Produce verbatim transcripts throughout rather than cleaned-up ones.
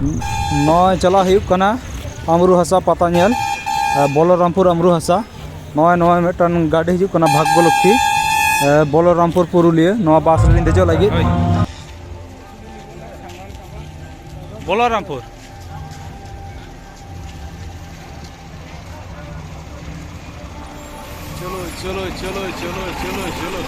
ᱱᱚᱜᱼᱚᱭ ᱪᱟᱞᱟᱜ ᱦᱩᱭᱩᱜ ᱠᱟᱱᱟ ᱟᱢᱨᱩ ᱦᱟᱥᱟ ᱯᱟᱛᱟ ᱧᱮᱞ, ᱮ, ᱵᱚᱞᱚᱨᱟᱢᱯᱩᱨ ᱟᱢᱨᱩ ᱦᱟᱥᱟ᱾ ᱱᱚᱜᱼᱚᱭ, ᱱᱚᱜᱼᱚᱭ ᱢᱤᱫᱴᱟᱝ ᱜᱟᱹᱰᱤ ᱦᱤᱡᱩᱜ ᱠᱟᱱᱟ ᱵᱷᱟᱜᱽᱜᱚ ᱞᱚᱠᱠᱷᱤ, ᱮ, ᱵᱚᱞᱚᱨᱟᱢᱯᱩᱨ ᱯᱩᱨᱩᱞᱤᱭᱟᱹ᱾ ᱱᱚᱣᱟ ᱵᱟᱥ ᱨᱮᱞᱤᱧ ᱫᱮᱡᱚᱜ ᱞᱟᱹᱜᱤᱫ᱾ ᱵᱚᱞᱚᱨᱟᱢᱯᱩᱨ᱾ ᱪᱚᱞᱚ, ᱪᱚᱞᱚ, ᱪᱚᱞᱚ, ᱪᱚᱞᱚ, ᱪᱚᱞᱚ, ᱪᱚᱞᱚ᱾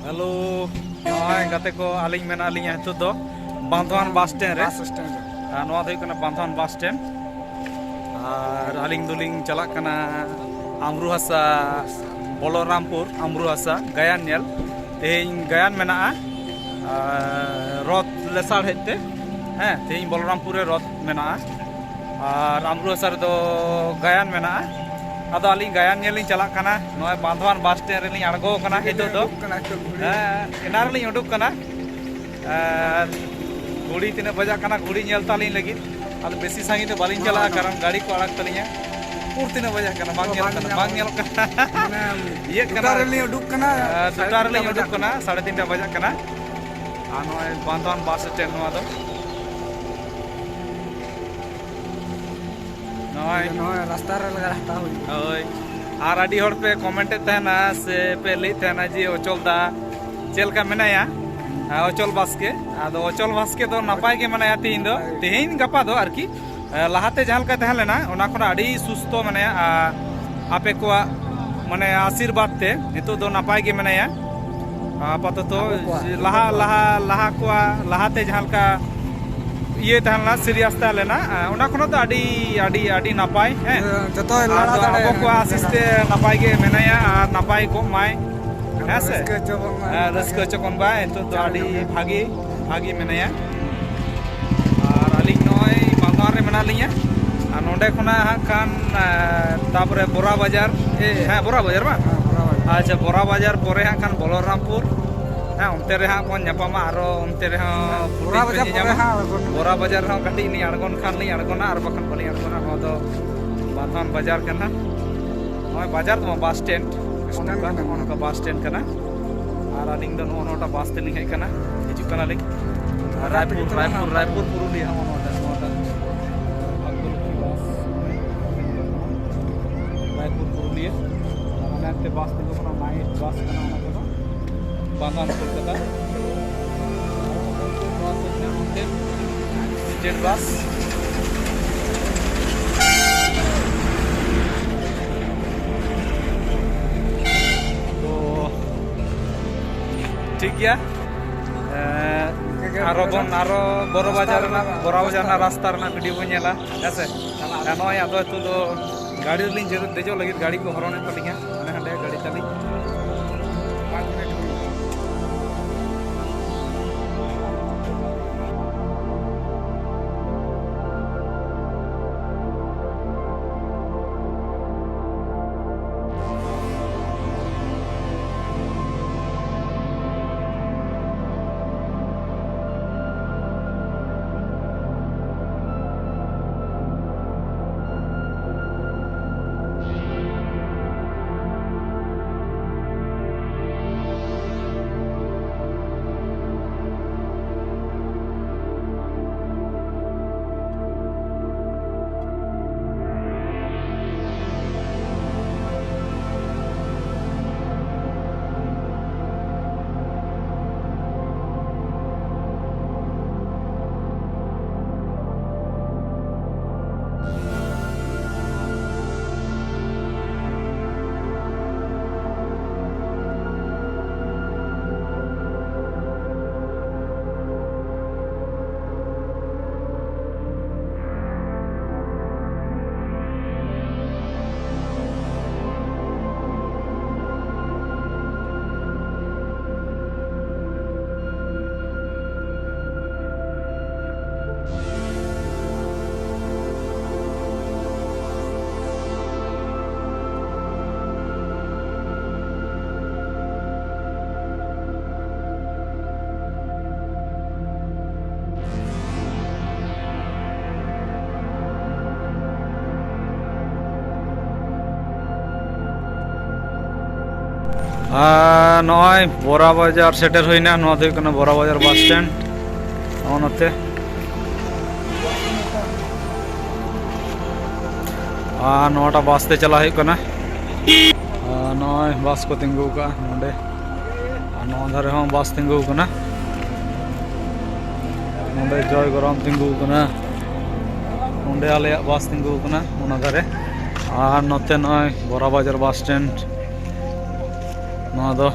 ᱦᱮᱞᱳ, ᱱᱚᱜᱼᱚᱭ ᱜᱟᱛᱮ ᱠᱚ, ᱟᱹᱞᱤᱧ ᱢᱮᱱᱟᱜ ᱞᱤᱧᱟ ᱱᱤᱛᱚᱜ ᱫᱚ ᱵᱟᱸᱫᱷᱣᱟᱱ ᱵᱟᱥ ᱥᱴᱮᱱᱰ ᱨᱮ᱾ ᱵᱟᱥ ᱥᱴᱮᱱᱰ ᱨᱮ᱾ ᱟᱨ ᱱᱚᱣᱟ ᱫᱚ ᱦᱩᱭᱩᱜ ᱠᱟᱱᱟ ᱵᱟᱸᱫᱷᱣᱟᱱ ᱵᱟᱥ ᱥᱴᱮᱱᱰ᱾ ᱟᱨ ᱟᱹᱞᱤᱧ ᱫᱚᱞᱤᱧ ᱪᱟᱞᱟᱜ ᱠᱟᱱᱟ ᱟᱢᱨᱩ ᱦᱟᱥᱟ, ᱵᱚᱞᱚᱨᱟᱢᱯᱩᱨ, ᱟᱢᱨᱩ ᱦᱟᱥᱟ, ᱜᱟᱭᱟᱱ ᱧᱮᱞ᱾ ᱛᱮᱦᱮᱧ ᱜᱟᱭᱟᱱ ᱢᱮᱱᱟᱜᱼᱟ, ᱟᱨ ᱨᱚᱛ ᱞᱮᱥᱟᱲᱦᱮᱫ ᱛᱮ, ᱦᱮᱸ, ᱛᱮᱦᱮᱧ ᱵᱚᱞᱚᱨᱟᱢᱯᱩᱨ ᱨᱮ ᱨᱚᱛ ᱢᱮᱱᱟᱜᱼᱟ᱾ ᱟᱨ ᱟᱢᱨᱩ ᱦᱟᱥᱟ ᱨᱮᱫᱚ ᱜᱟᱭᱟᱱ ᱢᱮᱱᱟᱜᱼᱟ᱾ ᱟᱫᱚ ᱟᱹᱞᱤᱧ ᱜᱟᱭᱟᱱ ᱧᱮᱞ ᱞᱤᱧ ᱪᱟᱞᱟᱜ ᱠᱟᱱᱟ᱾ ᱱᱚᱜᱼᱚᱭ ᱵᱟᱸᱫᱷᱣᱟᱱ ᱵᱟᱥ ᱥᱴᱮᱱᱰ ᱨᱮᱞᱤᱧ ᱟᱬᱜᱚ ᱟᱠᱟᱱᱟ ᱱᱤᱛᱚᱜ ᱫᱚ᱾ ᱩᱰᱩᱠ ᱠᱟᱱᱟ ᱱᱤᱛᱚᱜ ᱜᱷᱩᱲᱤ᱾ ᱦᱮᱸ, ᱮᱱᱟᱝ ᱨᱮᱞᱤᱧ ᱩᱰᱩᱠ ᱠᱟᱱᱟ᱾ ᱟᱨ ᱜᱷᱩᱲᱤ ᱛᱤᱱᱟᱹᱜ ᱵᱟᱡᱟᱜ ᱠᱟᱱᱟ, ᱜᱷᱩᱲᱤ ᱧᱮᱞ ᱛᱟᱞᱤᱧ ᱞᱟᱹᱜᱤᱫ᱾ ᱟᱫᱚ ᱵᱮᱥᱤ ᱥᱟᱺᱜᱤᱧ ᱫᱚ ᱵᱟᱹᱞᱤᱧ ᱪᱟᱞᱟᱜᱼᱟ, ᱠᱟᱨᱚᱱ ᱜᱟᱹᱰᱤ ᱠᱚ ᱟᱲᱟᱜ ᱛᱟᱹᱞᱤᱧᱟ᱾ ᱩᱠᱩᱨ ᱛᱤᱱᱟᱹᱜ ᱵᱟᱡᱟᱜ ᱠᱟᱱᱟ? ᱵᱟᱝ ᱧᱮᱞᱚᱜ ᱠᱟᱱᱟ, ᱵᱟᱝ ᱧᱮᱞᱚᱜ ᱠᱟᱱᱟ᱾ ᱢᱟᱱᱮ ᱤᱭᱟᱹᱜ ᱫᱩᱴᱟ ᱠᱟᱱᱟ᱾ ᱨᱮᱞᱤᱧ ᱩᱰᱩᱠ ᱠᱟᱱᱟ, ᱟᱨ ᱥᱟᱲᱮ ᱫᱩᱴᱟ ᱛᱤᱱᱴᱟ ᱨᱮᱞᱤᱧ ᱩᱰᱩᱠ ᱵᱟᱡᱟᱜ ᱠᱟᱱᱟ, ᱥᱟᱲᱮ ᱛᱤᱱᱴᱟ ᱵᱟᱡᱟᱜ ᱠᱟᱱᱟ᱾ ᱟᱨ ᱱᱚᱜᱼᱚᱭ ᱵᱟᱸᱫᱷᱣᱟᱱ ᱵᱟᱥ ᱥᱴᱮᱱᱰ ᱱᱚᱣᱟ ᱫᱚ᱾ ᱱᱚᱜᱼᱚᱭ᱾ ᱱᱚᱜᱼᱚᱭ ᱨᱟᱥᱛᱟ ᱨᱮ ᱞᱟᱜᱟ ᱦᱟᱛᱟᱣ ᱦᱩᱭᱩᱜᱼᱟ᱾ ᱦᱳᱭ᱾ ᱟᱨ ᱟᱹᱰᱤ ᱦᱚᱲ ᱯᱮ ᱠᱚᱢᱮᱱᱴ ᱮᱫ ᱛᱟᱦᱮᱱᱟ ᱥᱮ ᱯᱮ ᱞᱟᱹᱭᱮᱫ ᱛᱟᱦᱮᱱᱟ ᱡᱮ ᱚᱪᱚᱞ ᱫᱟ ᱪᱮᱫ ᱞᱮᱠᱟ ᱢᱮᱱᱟᱭᱟ? ᱟᱨ ᱚᱪᱚᱞ ᱵᱟᱥᱠᱮ, ᱟᱫᱚ ᱚᱪᱚᱞ ᱵᱟᱥᱠᱮ ᱫᱚ ᱱᱟᱯᱟᱭ ᱜᱮ ᱢᱮᱱᱟᱭᱟ ᱛᱮᱦᱮᱧ ᱫᱚ, ᱛᱮᱦᱮᱧ ᱜᱟᱯᱟ ᱫᱚ ᱟᱨᱠᱤ᱾ ᱮ, ᱞᱟᱦᱟᱛᱮ ᱡᱟᱦᱟᱸ ᱞᱮᱠᱟᱭ ᱛᱟᱦᱮᱸ ᱞᱮᱱᱟ, ᱚᱱᱟ ᱠᱷᱚᱱᱟᱜ ᱟᱹᱰᱤ ᱥᱩᱥᱛᱷᱚ ᱢᱮᱱᱟᱭᱟ᱾ ᱟᱨ ᱟᱯᱮ ᱠᱚᱣᱟᱜ ᱢᱟᱱᱮ ᱟᱥᱤᱨᱵᱟᱫᱽ ᱛᱮ ᱱᱤᱛᱚᱜ ᱫᱚ ᱱᱟᱯᱟᱭ ᱜᱮ ᱢᱮᱱᱟᱭᱟ ᱟᱯᱟᱛᱚᱛᱚ᱾ ᱟᱵᱚ ᱠᱚᱣᱟᱜ, ᱞᱟᱦᱟ, ᱟᱵᱚ ᱠᱚᱣᱟᱜ᱾ ᱞᱟᱦᱟ, ᱞᱟᱦᱟ ᱠᱚᱣᱟᱜ, ᱞᱟᱦᱟᱛᱮ ᱡᱟᱦᱟᱸ ᱞᱮᱠᱟ ᱤᱭᱟᱹ ᱛᱟᱦᱮᱸ ᱞᱮᱱᱟ, ᱥᱤᱨᱤᱭᱟᱥ ᱛᱟᱦᱮᱸ ᱞᱮᱱᱟ, ᱚᱱᱟ ᱠᱷᱚᱱᱟᱜ ᱫᱚ ᱟᱹᱰᱤ, ᱟᱹᱰᱤ, ᱟᱹᱰᱤ ᱱᱟᱯᱟᱭ, ᱦᱮᱸ᱾ ᱡᱚᱛᱚᱭ ᱞᱟᱲᱟ ᱟᱫᱚ ᱫᱟᱲᱮᱭᱟᱜ ᱟᱵᱚ ᱠᱚᱣᱟᱜ ᱠᱟᱱᱟ᱾ ᱟᱥᱤᱥ ᱛᱮ ᱱᱟᱯᱟᱭ ᱜᱮ ᱢᱮᱱᱟᱭᱟ ᱟᱨ ᱱᱟᱯᱟᱭ ᱠᱚᱜ ᱢᱟᱭ, ᱦᱮᱸ ᱥᱮ? ᱨᱟᱹᱥᱠᱟᱹ ᱦᱚᱪᱚ ᱵᱚᱱ ᱢᱟᱭ᱾ ᱦᱮᱸ, ᱨᱟᱹᱥᱠᱟᱹ ᱦᱚᱪᱚ ᱵᱚᱱ ᱢᱟᱭ᱾ ᱱᱤᱛᱚᱜ ᱫᱚ ᱟᱹᱰᱤ ᱵᱷᱟᱜᱮ, ᱵᱷᱟᱜᱮ ᱢᱮᱱᱟᱭᱟ᱾ ᱟᱨ ᱟᱹᱞᱤᱧ ᱱᱚᱜᱼᱚᱭ ᱵᱟᱸᱫᱷᱣᱟᱱ ᱨᱮ ᱢᱮᱱᱟᱜ ᱞᱤᱧᱟ᱾ ᱟᱨ ᱱᱚᱸᱰᱮ ᱠᱷᱚᱱᱟᱜ ᱦᱟᱸᱜ ᱠᱷᱟᱱ, ᱮ, ᱛᱟᱯᱚᱨᱮ ᱵᱚᱨᱟ ᱵᱟᱡᱟᱨ, ᱮ, ᱦᱮᱸ, ᱵᱚᱨᱟ ᱵᱟᱡᱟᱨ ᱵᱟᱝ? ᱦᱮᱸ, ᱵᱚᱨᱟ ᱵᱟᱡᱟᱨ᱾ ᱟᱪᱪᱷᱟ, ᱵᱚᱨᱟ ᱵᱟᱡᱟᱨ ᱯᱚᱨᱮ ᱦᱟᱸᱜ ᱠᱷᱟᱱ ᱵᱚᱞᱚᱨᱟᱢᱯᱩᱨ᱾ ᱦᱮᱸ, ᱚᱱᱛᱮ ᱨᱮ ᱦᱟᱸᱜ ᱵᱚᱱ ᱧᱟᱯᱟᱢᱟ, ᱟᱨᱚ ᱚᱱᱛᱮ ᱨᱮᱦᱚᱸ ᱵᱚᱨᱟ ᱯᱷᱩᱴᱮᱡᱽ ᱯᱮ ᱵᱟᱡᱟᱨ ᱯᱚᱨᱮ ᱧᱮᱧᱟᱢᱟ᱾ ᱦᱟᱸᱜ ᱟᱬᱜᱚᱱᱟ᱾ ᱵᱚᱨᱟ ᱵᱟᱡᱟᱨ ᱨᱮᱦᱚᱸ ᱠᱟᱹᱴᱤᱡ ᱞᱤᱧ ᱟᱬᱜᱚᱱ ᱠᱷᱟᱱ ᱞᱤᱧ ᱟᱬᱜᱚᱱᱟ, ᱟᱨ ᱵᱟᱠᱷᱟᱱ ᱵᱟᱹᱞᱤᱧ ᱟᱬᱜᱚᱱᱟ᱾ ᱱᱚᱣᱟ ᱫᱚ ᱵᱟᱸᱫᱷᱣᱟᱱ ᱵᱟᱡᱟᱨ ᱠᱟᱱᱟ᱾ ᱱᱚᱜᱼᱚᱭ ᱵᱟᱡᱟᱨ ᱫᱚ ᱵᱟᱝ, ᱵᱟᱥ ᱥᱴᱮᱱᱰ᱾ ᱥᱴᱮᱱᱰ ᱱᱚᱜᱼᱚ ᱱᱚᱝᱠᱟ, ᱠᱟᱱᱟ᱾ ᱱᱚᱜᱼᱚ ᱱᱚᱝᱠᱟ ᱵᱟᱥ ᱥᱴᱮᱱᱰ ᱠᱟᱱᱟ᱾ ᱟᱨ ᱟᱹᱞᱤᱧ ᱫᱚ ᱱᱚᱜᱼᱚ ᱱᱚᱣᱟᱴᱟᱜ ᱵᱟᱥ ᱛᱮᱞᱤᱧ ᱦᱮᱡ ᱠᱟᱱᱟ, ᱦᱤᱡᱩᱜ ᱠᱟᱱᱟᱞᱤᱧ ᱨᱟᱭᱯᱩᱨ, ᱨᱟᱭᱯᱩᱨ, ᱨᱟᱭᱯᱩᱨ ᱯᱩᱨᱩᱞᱤᱭᱟᱹ᱾ ᱱᱚᱜᱼᱚ ᱱᱚᱣᱟᱴᱟᱜ, ᱱᱚᱣᱟᱴᱟᱜ ᱵᱷᱟᱜᱽᱜᱚᱞᱚᱠᱠᱷᱤ ᱵᱟᱥ᱾ ᱨᱟᱭᱯᱩᱨ ᱯᱩᱨᱩᱞᱤᱭᱟᱹ᱾ ᱟᱨ ᱚᱱᱮ ᱚᱱᱛᱮ ᱵᱟᱥ ᱛᱤᱸᱜᱩ ᱠᱟᱱᱟ, ᱱᱟᱭᱤᱴ ᱵᱟᱥ ᱠᱟᱱᱟ ᱚᱱᱟ ᱠᱚᱫᱚ᱾ ᱵᱟᱸᱫᱷᱣᱟᱱ ᱠᱳᱞᱠᱟᱛᱟ᱾ ᱡᱮᱴ ᱵᱟᱥ᱾ ᱛᱚ, ᱴᱷᱤᱠ ᱜᱮᱭᱟ᱾ ᱮᱸ, ᱟᱨᱚ ᱵᱚᱱ, ᱟᱨᱚ ᱵᱚᱨᱚ ᱵᱟᱡᱟᱨ ᱨᱮᱱᱟᱜ, ᱵᱚᱨᱚ ᱵᱟᱡᱟᱨ ᱨᱮᱱᱟᱜ ᱨᱟᱥᱛᱟ ᱨᱮᱱᱟᱜ ᱵᱷᱤᱰᱤᱭᱳ ᱵᱚᱱ ᱧᱮᱞᱟ, ᱦᱮᱸ ᱥᱮ? ᱟᱨ ᱱᱚᱜᱼᱚᱭ ᱟᱫᱚ ᱱᱤᱛᱚᱜ ᱫᱚ ᱜᱟᱹᱰᱤ ᱨᱮᱞᱤᱧ ᱡᱮ-, ᱫᱮᱡᱚᱜ ᱞᱟᱹᱜᱤᱫ, ᱜᱟᱹᱰᱤ ᱠᱚ ᱦᱚᱨᱚᱱᱮᱫ ᱛᱟᱹᱞᱤᱧᱟ, ᱦᱟᱱᱮ ᱦᱟᱸᱰᱮ ᱜᱟᱹᱰᱤ ᱛᱟᱹᱞᱤᱧ᱾ ᱟᱨ ᱱᱚᱜᱼᱚᱭ ᱵᱚᱨᱟ ᱵᱟᱡᱟᱨ ᱥᱮᱴᱮᱨ ᱦᱩᱭᱱᱟ᱾ ᱱᱚᱣᱟ ᱫᱚ ᱦᱩᱭᱩᱜ ᱠᱟᱱᱟ ᱵᱚᱨᱟ ᱵᱟᱡᱟᱨ ᱵᱟᱥ ᱥᱴᱮᱱᱰ᱾ ᱱᱚᱜᱼᱚ ᱱᱚᱛᱮ᱾ ᱟᱨ ᱱᱚᱣᱟᱴᱟᱜ ᱵᱟᱥ ᱛᱮ ᱪᱟᱞᱟᱜ ᱦᱩᱭᱩᱜ ᱠᱟᱱᱟ᱾ ᱟᱨ ᱱᱚᱜᱼᱚᱭ ᱵᱟᱥ ᱠᱚ ᱛᱤᱸᱜᱩ ᱟᱠᱟᱫᱼᱟ ᱱᱚᱰᱮ᱾ ᱟᱨ ᱱᱚᱣᱟ ᱫᱷᱟᱨᱮ ᱦᱚᱸ ᱵᱟᱥ ᱛᱤᱸᱜᱩ ᱟᱠᱟᱱᱟ᱾ ᱱᱚᱰᱮ ᱡᱚᱭᱜᱨᱟᱢ ᱛᱤᱸᱜᱩ ᱟᱠᱟᱱᱟ᱾ ᱱᱚᱰᱮ ᱟᱞᱮᱭᱟᱜ ᱵᱟᱥ ᱛᱤᱸᱜᱩ ᱟᱠᱟᱱᱟ ᱚᱱᱟ ᱫᱷᱟᱨᱮ᱾ ᱟᱨ ᱱᱚᱛᱮ ᱱᱚᱜᱼᱚᱭ ᱵᱚᱨᱟ ᱵᱟᱡᱟᱨ ᱵᱟᱥ ᱥᱴᱮᱱᱰ᱾ ᱱᱚᱣᱟ ᱫᱚ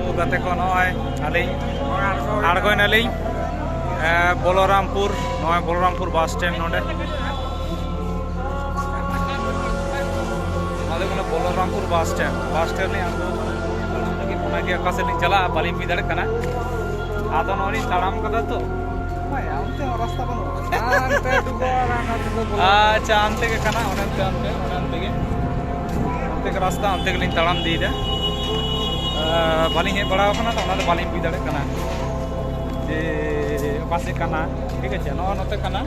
ᱛᱚ ᱜᱟᱛᱮ ᱠᱚ, ᱱᱚᱜᱼᱚᱭ ᱟᱹᱞᱤᱧ ᱟᱬᱜᱚᱭᱱᱟᱞᱤᱧ, ᱮ, ᱵᱚᱞᱚᱨᱟᱢᱯᱩᱨ, ᱱᱚᱜᱼᱚᱭ ᱵᱚᱞᱚᱨᱟᱢᱯᱩᱨ ᱵᱟᱥ ᱥᱴᱮᱱᱰ ᱱᱚᱰᱮ᱾ ᱱᱚᱣᱟ ᱫᱚ ᱦᱩᱭᱩᱜ ᱠᱟᱱᱟ Balarampur bus stand. Bus stand ᱞᱤᱧ ᱟᱬᱜᱚ ᱞᱟᱹᱜᱤᱫ, ᱚᱱᱟᱜᱮ ᱚᱠᱟ ᱥᱮᱫ ᱞᱤᱧ ᱪᱟᱞᱟᱜᱼᱟ ᱵᱟᱹᱞᱤᱧ ᱵᱩᱡᱽ ᱫᱟᱲᱮᱭᱟᱜ ᱠᱟᱱᱟ᱾ ᱟᱫᱚ ᱱᱚᱜᱼᱚᱭ ᱞᱤᱧ ᱛᱟᱲᱟᱢ ᱠᱟᱫᱟ ᱛᱚ᱾ ᱦᱳᱭ, ᱚᱱᱛᱮ ᱦᱚᱸ ᱨᱟᱥᱛᱟ ᱵᱟᱹᱱᱩᱜᱼᱟ᱾ ᱦᱟᱱᱛᱮ ᱰᱩᱵᱟᱹ ᱟᱲᱟᱜ, ᱱᱚᱛᱮ ᱫᱚ ᱵᱚᱞᱚ᱾ ᱟᱪᱪᱷᱟ, ᱚᱱᱛᱮ ᱜᱮ ᱠᱟᱱᱟ, ᱚᱱᱮ ᱚᱱᱛᱮ, ᱚᱱᱛᱮ, ᱚᱱᱮ ᱚᱱᱛᱮ ᱜᱮ᱾ ᱚᱱᱛᱮ ᱜᱮ ᱨᱟᱥᱛᱟ, ᱚᱱᱛᱮ ᱜᱮᱞᱤᱧ ᱛᱟᱲᱟᱢ ᱤᱫᱤᱭᱮᱫᱟ᱾ ᱟᱨ ᱵᱟᱹᱞᱤᱧ ᱦᱮᱡ ᱵᱟᱲᱟ ᱟᱠᱟᱱᱟ ᱛᱚ, ᱚᱱᱟᱛᱮ ᱵᱟᱹᱞᱤᱧ ᱵᱩᱡᱽ ᱫᱟᱲᱮᱭᱟᱜ ᱠᱟᱱᱟ ᱡᱮ ᱚᱠᱟ ᱥᱮᱫ ᱠᱟᱱᱟ᱾ ᱴᱷᱤᱠ ᱟᱪᱷᱮ, ᱱᱚᱜᱼᱚ ᱱᱚᱛᱮ ᱠᱟᱱᱟ᱾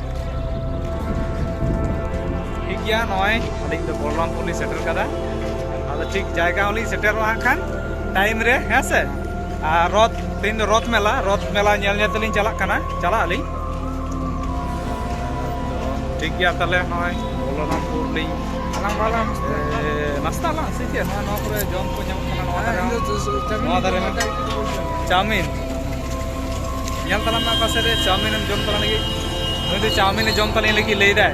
ᱴᱷᱤᱠ ᱜᱮᱭᱟ, ᱱᱚᱜᱼᱚᱭ ᱟᱹᱞᱤᱧ ᱫᱚ ᱵᱚᱞᱨᱟᱢᱯᱩᱨ ᱞᱤᱧ ᱥᱮᱴᱮᱨ ᱠᱟᱫᱟ᱾ ᱟᱫᱚ ᱴᱷᱤᱠ ᱡᱟᱭᱜᱟ ᱦᱚᱸᱞᱤᱧ ᱥᱮᱴᱮᱨᱚᱜᱼᱟ ᱦᱟᱸᱜ ᱠᱷᱟᱱ ᱴᱟᱭᱤᱢ ᱨᱮ, ᱦᱮᱸ ᱥᱮ? ᱟᱨ ᱨᱚᱛᱷ, ᱛᱮᱦᱮᱧ ᱫᱚ ᱨᱚᱛᱷ ᱢᱮᱞᱟ, ᱨᱚᱛᱷ ᱢᱮᱞᱟ ᱧᱮᱞ ᱧᱮᱞ ᱛᱮᱞᱤᱧ ᱪᱟᱞᱟᱜ ᱠᱟᱱᱟ, ᱪᱟᱞᱟᱜ ᱟᱹᱞᱤᱧ᱾ ᱴᱷᱤᱠ ᱜᱮᱭᱟ, ᱛᱟᱦᱞᱮ ᱱᱚᱜᱼᱚᱭ ᱵᱚᱞᱚᱨᱟᱢᱯᱩᱨ ᱞᱤᱧ ᱟᱞᱟᱝ ᱵᱟᱞᱟᱝ ᱮ, ᱱᱟᱥᱛᱟᱜ ᱟᱞᱟᱝ ᱥᱮ ᱪᱮᱫ? ᱱᱚᱣᱟ, ᱱᱚᱣᱟ ᱠᱚᱨᱮ ᱡᱚᱢ ᱠᱚ ᱧᱟᱢᱚᱜ ᱠᱟᱱᱟ, ᱱᱚᱣᱟ ᱦᱮᱸ, ᱫᱷᱟᱨᱮ ᱤᱧ ᱦᱚᱸ᱾ ᱫᱚ ᱪᱟᱣᱢᱤᱱ ᱱᱚᱣᱟ ᱫᱷᱟᱨᱮ ᱦᱚᱸ᱾ ᱚᱰᱟᱨ ᱠᱟᱫᱟ᱾ ᱪᱟᱣᱢᱤᱱ᱾ ᱧᱮᱞ ᱛᱟᱞᱟᱝ ᱢᱮ ᱚᱠᱟ ᱥᱮᱫ ᱨᱮ ᱪᱟᱣᱢᱤᱱ ᱮᱢ ᱡᱚᱢ ᱛᱟᱞᱟᱝ ᱞᱟᱹᱜᱤᱫ᱾ ᱱᱩᱭ ᱫᱚ ᱪᱟᱣᱢᱤᱱ ᱮ ᱡᱚᱢ ᱛᱟᱞᱤᱧ ᱞᱟᱹᱜᱤᱫ ᱞᱟᱹᱭ ᱫᱟᱭ᱾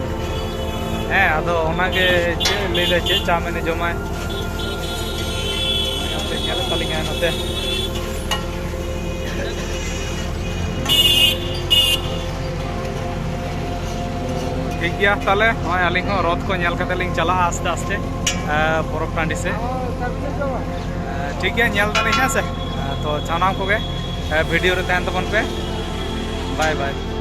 ᱦᱮᱸ, ᱟᱫᱚ ᱚᱱᱟᱜᱮ ᱪᱮᱫ ᱮ ᱞᱟᱹᱭ ᱫᱟᱭ, ᱪᱮᱫ ᱪᱟᱣᱢᱤᱱ ᱮ ᱡᱚᱢᱟᱭ᱾ ᱟᱹᱞᱤᱧᱟᱜ ᱱᱚᱛᱮ᱾ ᱴᱷᱤᱠ ᱜᱮᱭᱟ, ᱛᱟᱦᱚᱞᱮ ᱱᱚᱜᱼᱚᱭ ᱟᱹᱞᱤᱧ ᱦᱚᱸ ᱨᱚᱛᱷ ᱠᱚ ᱧᱮᱞ ᱠᱟᱛᱮ ᱞᱤᱧ ᱪᱟᱞᱟᱜᱼᱟ ᱟᱥᱛᱮ ᱟᱥᱛᱮ, ᱮ, ᱯᱚᱨᱚᱵᱽ ᱴᱟᱺᱰᱤ ᱥᱮᱫ᱾ ᱮ, ᱴᱷᱤᱠ ᱜᱮᱭᱟ, ᱧᱮᱞ ᱫᱟᱞᱤᱧ, ᱦᱮᱸ ᱥᱮ᱾ ᱮ, ᱛᱚ ᱥᱟᱱᱟᱢ ᱠᱚᱜᱮ, ᱮ, ᱵᱷᱤᱰᱤᱭᱳ ᱨᱮ ᱛᱟᱦᱮᱱ ᱛᱟᱵᱚᱱ ᱯᱮ᱾ ᱵᱟᱭ ᱵᱟᱭ᱾